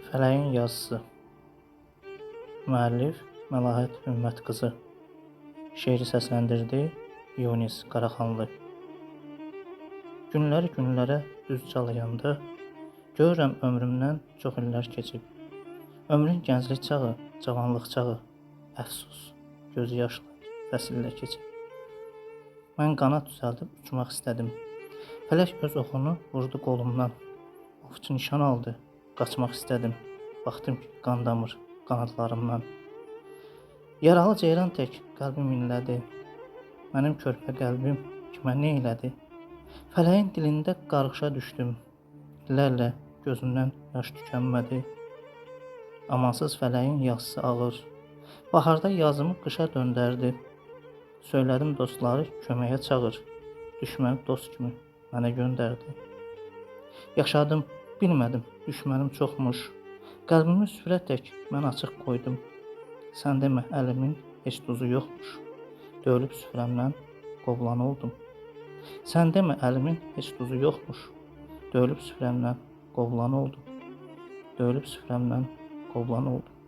Fələyin yazısı. Müəllif Məlahət Hümmət qızı. Şeiri səsləndirdi Yunis Qaraxanlı. Günlər günlərə düz çalayanda görürəm ömrümdən çox illər keçib. Ömrün gənclik çağı, cavanlıq çağı, əfsus, gözü yaşlı fəsillə keçib. Mən qanad düzəldib uçmaq istədim. Fələk öz oxunu vurdu qolumdan. Ovçu nişan aldı, qaçmaq istədim. Baxdım ki, qan damır qanadlarımdan. Yaralı ceyran tək qəlbim inlədi. Mənim körpə qəlbim kimə nə elədi? Fələyin dilində qarğışa düşdüm. İllərlə gözümdən yaş tükənmədi. Amansız fələyin yazısı ağır. Baharda yazımı qışa döndərdi. Söylədim dostları köməyə çağır. Düşməni dost kimi mənə göndərdi. Yaşadım, bilmədim, düşmənim çoxmuş. Qəlbimi süfrə tək mən açıq qoydum. Sən demə əlimin heç duzu yoxmuş. Döyülüb süfrəmdən qovlan oldum. Sən demə əlimin heç duzu yoxmuş. Döyülüb süfrəmdən qovlan oldum. Döyülüb süfrəmdən qovlan oldum.